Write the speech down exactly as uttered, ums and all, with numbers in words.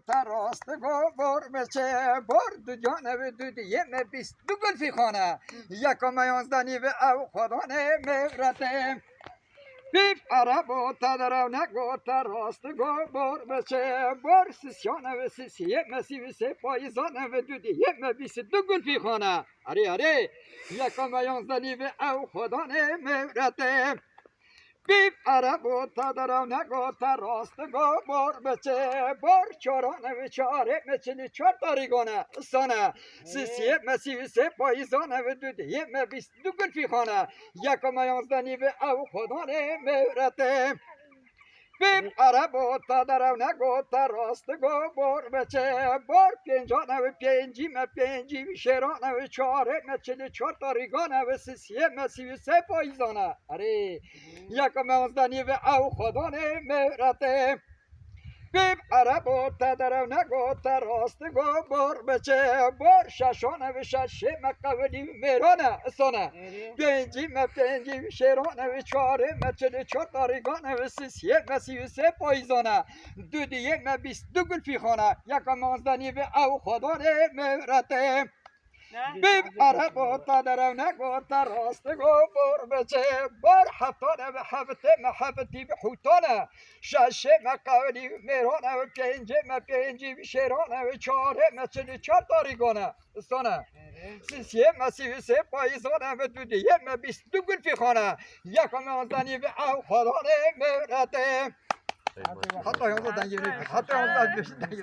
Te rast go bor biçe, bor du cane ve du diyê me bîst du gulfî xane. Yeka me yanzde nîve ew xwedanê mevretê. Pîp erebo te derew nego te rast go bor biçe, bor sisyane ve sisiyê me sî ve sê payîzane ve du diyê me bîst du gulfî xane. Erê, erê, yeka me yanzde nîve ew xwedanê mevretê. Pîp erebo te derew nego te rast go bor biçe, bor çaran ev çarê me çil û çar tarîgane sane. Sisiyê me sî û sê payîzane ve du diyê me bîst du gulfî xane. Yeka me yanzde nîve ew xwedanê mevretê. Pîp erebo te derew nego te rast go bor biçe, bor pêncane ve pêncî me pêncî şêrane ve çarê me çil û çar tarîgane ve sisiyê me sî û sê payîzane. Erê, yeka me yanzde nîve ew xwedanê mevretê. Pîp erebo te derew nego te rast go bor biçe, bor şeşane ve şeşê me qewilî mêrane sane. Pêncî me pêncî şêrane ve çarê me çil û çar tarîgane ve sisiyê me sî û sê payîzane. Du diyê me bîst du gulfî xane. Yeka me yanzde nîve ew xwedanê mevretê. Bîp erebo te derew nego te rast go bor biçe, bor heftane ve heftê me heftî ve hûtane. Şeşê me qewilî mêrane ve pêncê me pêncî şêrane ve çarê me çil û çar tarîgane sane. Sisiyê me sî û sê payîzane ve du diyê me bîst du gulfî xane. Yeka me yanzde nîve ew xwedanê mevretê. Heta yanzde dengê me. Heta yanzde beş dengê.